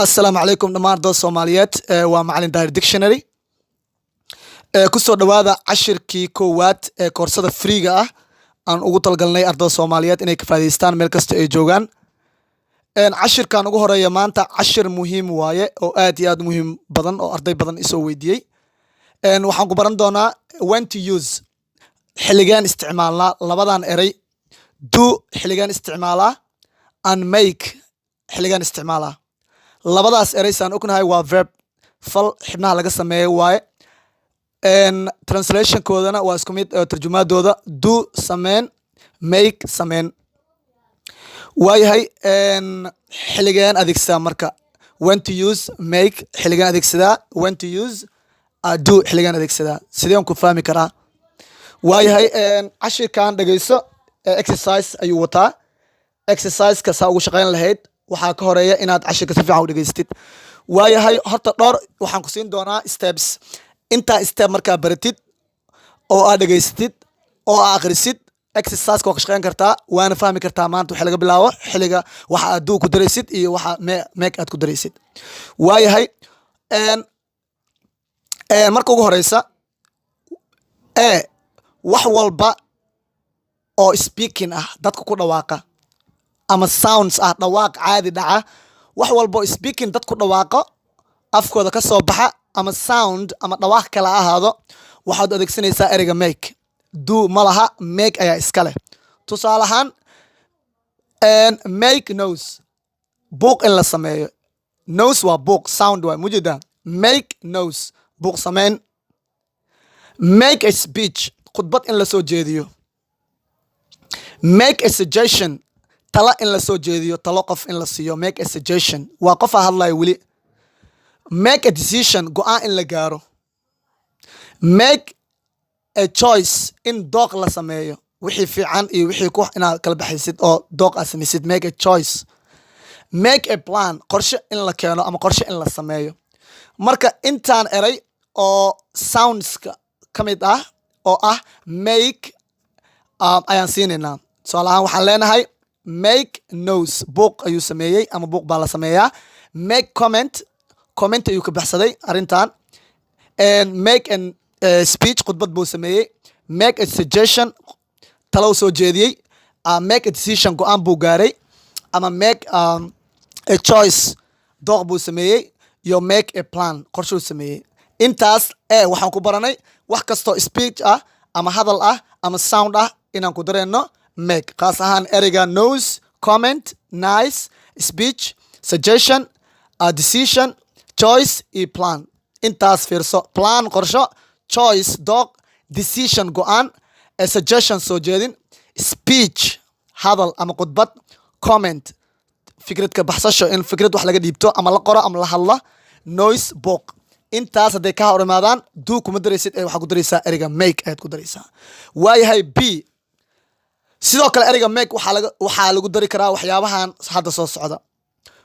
Assalaamu calaykum dhammaan ardada Soomaaliyeed. Waa Macalin Daahir Dictionary. Kusoo dhowaada cashirkii koowaad ee koorsada free-ga ah aan ugu talgalnay ardada Soomaaliyeed inay ka faa'iidaystaan meel kasta ay joogaan. Cashirkan ugu horeeya maanta cashir muhiim waaye oo aad iyo aad u muhiim badan oo arday badan isoo weydiiyey. Waxaan ku baran doonaa when to use, xilligeen isticmaalnaa labadan erey, do xilligeen isticmaalaa and make xilligeen isticmaalaa. Labadaas erey, saan ognahay, waa verb, fal xibnaha laga sameeyo waaye. Translationkoodana waa isku mid, tarjumaadooda: do sameen, make sameen. Waayahay, xilligeen adeegsadaa marka? When to use make, xilligeen adeegsadaa? When to use do, xilligeen adeegsadaa? Sideen ku fahmi karaa? Waayahay, cashirkan dhegeyso. Exercise ayuu wataa. Exerciseka saa ugu shaqeyn lahayd waxaa ka horeeya inaad cashirka si fiican u dhegeystid. Waayahay, horta dhowr waxaan ku siin doonaa steps. Intaa step markaa baratid oo aad dhegeysatid oo aad akhrisid, exerciseka waa ka shaqeyn kartaa, waana fahmi kartaa maanta waxa laga bilaabo xilliga waxa aad do ku daraysid iyo waxa make aad ku daraysid. Waayahay, marka ugu horeysa e wax walba oo speaking ah, dadka ku dhawaaqa, ama sounds ah, dhawaaq caadi dhaca, wax walba oo speaking dad ku dhawaaqo, afkooda ka soo baxa, ama sound ama dhawaaq kale ha ahaado, waxaad adeegsanaysaa ereyga make. Do ma laha, make ayaa iska leh. Tusaale ahaan, make noise, buuq in la sameeyo. Noise waa buuq, sound waay mujida. Make noise, buuq sameyn. Make a speech, khudbad in la soo jeediyo. Make a suggestion, talo in la soo jeediyo, talo qof in la siiyo. Make a suggestion waa qofa hadlaya weli. Make a decision, go-aan in la gaaro. Make a choice, in dooq la sameeyo, wixii fiican iyo wixii ku inaad kala baxaysid oo dooq aad samaysid, make a choice. Make a plan, qorshe in la keeno ama qorshe in la sameeyo. Marka intaan eray oo soundska ka mid ah oo ah make ayaan siinaynaa. Tusaale ahaan, waxaan leenahay make noise, buuq ayuu sameeyey ama buuq baa la sameeyaa. Make comment, comment ayuu ka baxsaday arrintan. And make an speech, khudbad buu sameeyey. Make a suggestion, talow soo jeediyey. Make a decision, go-aan buu gaaray. Ama make a choice, dooq buu sameeyey. Iyo make a plan, qorshuu sameeyey. Intaas e waxaan ku baranay wax kastoo speech ah ama hadal ah ama sound ah inaan ku dareyno make, khaas ahaan ereyga noise, comment, nice, speech, suggestion, decision, choice iyo plan. Intaas fiirso: plan qorsho, choice dooq, decision go-aan, a suggestion soo jeedin, speech hadal ama khudbad, comment fikrad ka baxsasho, in fikrad wax laga dhiibto ama la qoro ama la hadlo, noise buuq. Intaas hadday ka hor imaadaan, do kuma daraysid ee waxaa ku daraysaa ereyga make ayaad ku daraysaa. Waayahay, B sidoo kale ereyga make waxaa lagu dari karaa waxyaabahan hadda soo socda.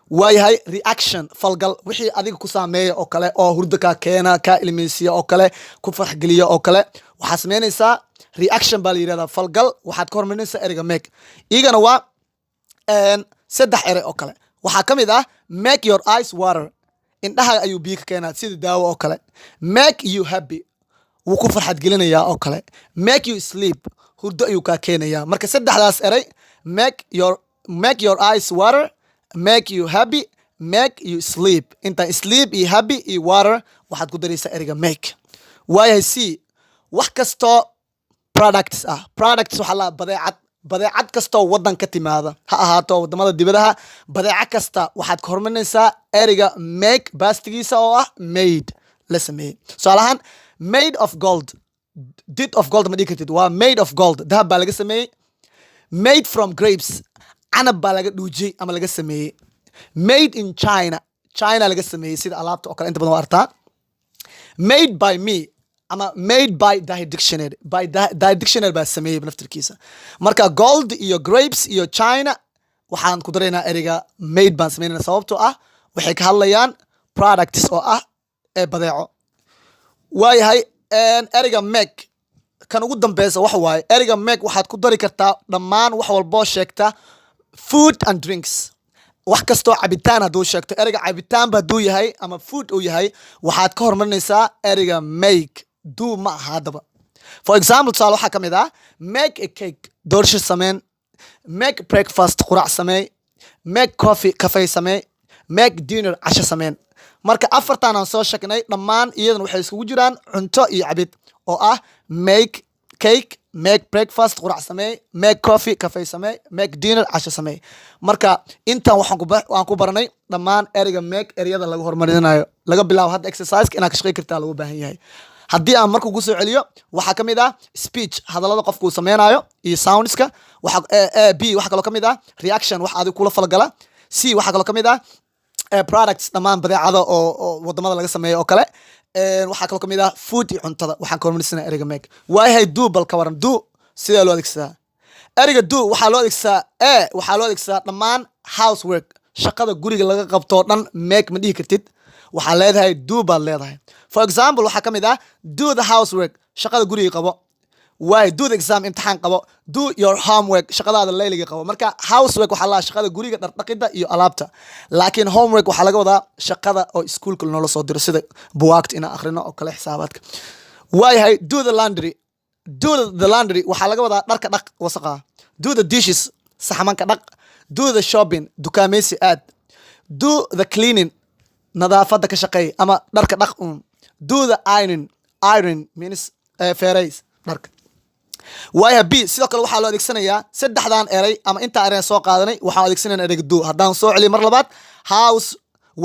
Waayahay, reaction, falgal, wixii adiga ku saameeya oo kale, oo hurdo kaa keena, kaa ilmeysiya oo kale, ku farxgeliya oo kale, waxaa sameynaysaa reaction baa la yidhahdaa, falgal. Waxaad ka hormarinaysaa ereyga make. Iyagana waa saddex erey oo kale. Waxaa ka mid ah make your eyes water, indhaha ayuu biyo ka keenaa, sida daawo oo kale. Make you happy, wuu ku farxad gelinayaa oo kale. Make you sleep, hurdo ayuu kaa keenayaa. Marka saddexdaas erey, make your eyes water, make you happy, make you sleep, intaan sleep iyo happy iyo water waxaad ku daraysaa ereyga make. Waayahay, C wax kastoo products ah. Products waxaa la badeecad, badeecad kastoo waddan ka timaada, ha ahaato wadamada dibadaha, badeeco kasta waxaad ka hormarinaysaa ereyga make pastigiisa oo ah made, la sameeyey. Tusaale ahaan, made of gold, did of gold ma dhihi kartid, waa made of gold, dahab baa laga sameeyey. Made from grapes, canab baa laga dhuujiyey ama laga sameeyey. Made in China, China laga sameeyey, sida alaabta oo kale inta badan waa artaa. Made by me ama made by Dahir Dictionary, by Dahir Dictionary baa sameeyey naftirkiisa. Marka gold iyo grapes iyo China waxaan ku daraynaa ereyga made baan sameynayna, sababtoo ah waxay ka hadlayaan products oo ah ee badeeco. Waayahay, ereyga make kan ugu dambeysa waxa waaye, ereyga make waxaad ku dari kartaa dhammaan wax walboo sheegta food and drinks. Wax kastoo cabitaan hadduu sheegto, ereyga cabitaanba hadduu yahay ama food uu yahay, waxaad ka hormarinaysaa ereyga make, do ma aha. Haddaba, for example, tusaale waxaa ka mid ah: make a cake, doorsho sameen; make breakfast, quraac sameey; make coffee, kafey sameey; make dinner, casho sameen. Marka afartan aan soo sheegnay dhammaan iyadana waxay iskugu jiraan cunto iyo cabid, oo ah make cake, make breakfast, quraac sameey; make coffee, kafey sameey; make dinner, casho sameey. Marka intan waxaan waan ku baranay dhammaan ereyga make, ereyada laga horumarinayo. Laga bilaabo hadda exercise inaad ka shaqey kartaa lagu baahan yahay. Haddii aan marka ugu soo celiyo, waxaa ka mid ah speech, hadallada qofku uu sameynayo iyo soundska. Waxa A, B, waxaa kaloo ka mid ah reaction, wax adiga kula falgala. C, waxaa kaloo ka mid ah products, dhammaan badeecada oo wadamada laga sameeyo oo kale. Waxaa kaloo kamid ah food iyo cuntada. Waxaan ka hormarisana ereyga make. Waayahay, do bal ka waran? Do sidee loo adeegsadaa? Ereyga do waxaa loo adeegsadaa, A, waxaa loo adeegsadaa dhammaan housework, shaqada guriga laga qabto oo dhan. Make ma dhihi kartid, waxaa leedahay do baad leedahay. For example, waxaa ka mid ah do the housework, shaqada guriga qabo waay; do the exam, imtixaan qabo; do your homework, shaqadaada layliga qabo. Marka housework waxaa la shaqada guriga, dhardhaqida iyo alaabta, laakiin homework waxaa laga wadaa shaqada oo iskuulka noola soo diro, sida buwaagta inaan akhrino oo kale, xisaabaadka. Waayahay, do the laundry. Do the laundry waxaa laga wadaa dharka dhaq wasaqa; do the dishes, saxmanka dhaq; do the shopping, dukaameysi aad; do the cleaning, nadaafadda ka shaqeey ama dharka dhaq un; do the ironing. Iron means feerays dharka. Waaya, B, sidoo kale waxaa loo adeegsanayaa saddexdan eray ama intaa erey soo qaadanay, waxaan adeegsanayna ereyga do. Haddaan soo celiyo mar labaad: house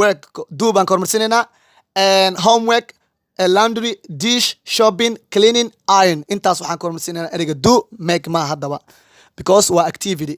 work, do baan ka hormarsinaynaa; homework, laundry, dish, shopping, cleaning, iron, intaas waxaan ka hormarsinaynaa ereyga do, make ma haddaba, because waa activity.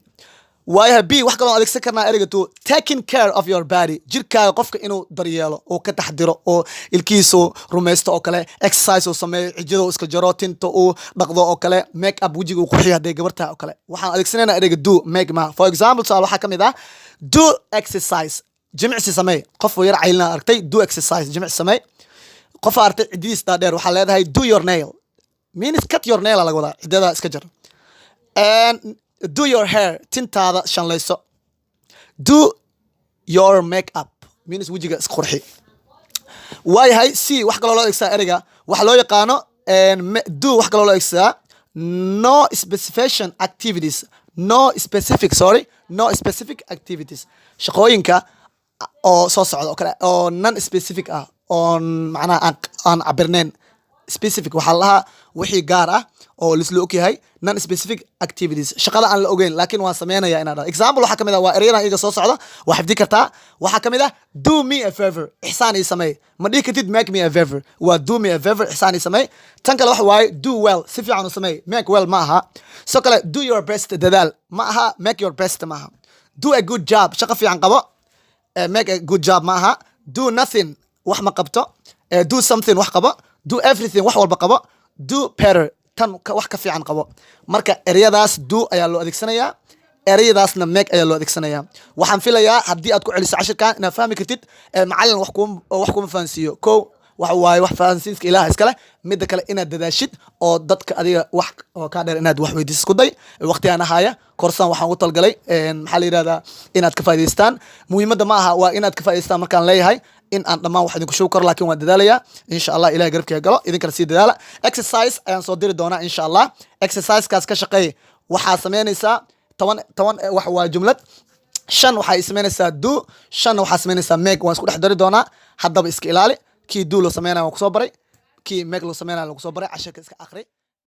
Waayaha, B, wax kaloo adeegsan karnaa ereyga do: taking care of your body, jirkaaga qofka inuu daryeelo oo ka taxdiro, oo ilkihiisu rumaysto oo kale, exercise uu sameeyo, cijada uu iska jaro, tinta uu dhaqdo oo kale, make up, wejiga uu qurxiyo hadday gabartaha oo kale. Waxaan adeegsanaynaa ereyga do, make ma. For example, tusaale waxaa ka mid ah do exercise, jimicsi sameey. Qof yar caylina aragtay, do exercise, jimicsi sameey. Qof aragtay cididiis dhaadheer, waxaa leedahay do your nail, means cut your nail laga wadaa, ciddada iska jar. And do your hair, tintaada shanlayso. Do your make up means wejiga iska qurxi. Waayahay, C, wax kaloo loo adeegsadaa ereyga waxa loo yaqaano do. Wax kaloo loo adeegsadaa no specification activities, no specific, sorry, no specific activities, shaqooyinka oo soo socda oo kale oo non specific ah, oon macnaha aan cabirnayn. Specific waxaa la lahaa wixii gaar ah oo lisla ogyahay. Non specific activities, shaqada aan la ogeyn laakiin waan sameynaya inaa dhahdo. Example waxaa kamid ah waa erayadan iyaga soo socda, waa xifdi kartaa. Waxaa kamid ah do me a favor, ixsaan ii sameey. Ma dhihi kartid make me a favor, waa do me a favor, ixsaan ii sameey. Tan kale waxa waaye do well, si fiican u sameey, make well ma aha. Sidoo kale do your best, dadaal ma aha, make your best ma aha. Do a good job, shaqo fiican qabo, make a good job ma aha. Do nothing, wax ma qabto; do something, wax qabo; do everything, wax walba qabo; do better, tan wax ka fiican qabo. Marka ereyadaas do ayaa loo adeegsanayaa, ereyadaasna make ayaa loo adeegsanayaa. Waxaan filayaa haddii aad ku celiso cashirkan inaad fahmi kartid. Macallin wax kuma fahansiiyo ko waxa waaye, wax fahansiinska Ilaah iskale. Midda kale, inaad dadaashid oo dadka adiga wax oo kaa dheer inaad wax weydiiso isku day. Waqtigaan ahaya korsaan waxaan ugu talgalay, maxaa la yidhahdaa, inaad ka faa'idaystaan. Muhiimadda ma aha waa inaad ka faa'idaystaan markaan leeyahay in aan dhammaan wax idinku shubi karo, laakiin waan dadaalayaa insha Allah. Ilahay garabkeyga galo, idinkana sii dadaala. Exercise ayaan soo diri doonaa insha Allah. Exercisekaas ka shaqeey. Waxaa sameynaysaa 10 10 wax waa jumlad, shan waxay samaynaysaa do, shanna waxaa samaynaysaa make. Waan isku dhex dari doonaa. Haddaba iska ilaali, kii do loo sameynaya waan kusoo baray, kii make loo sameynaya lagu soo baray. Cashirka iska aqri.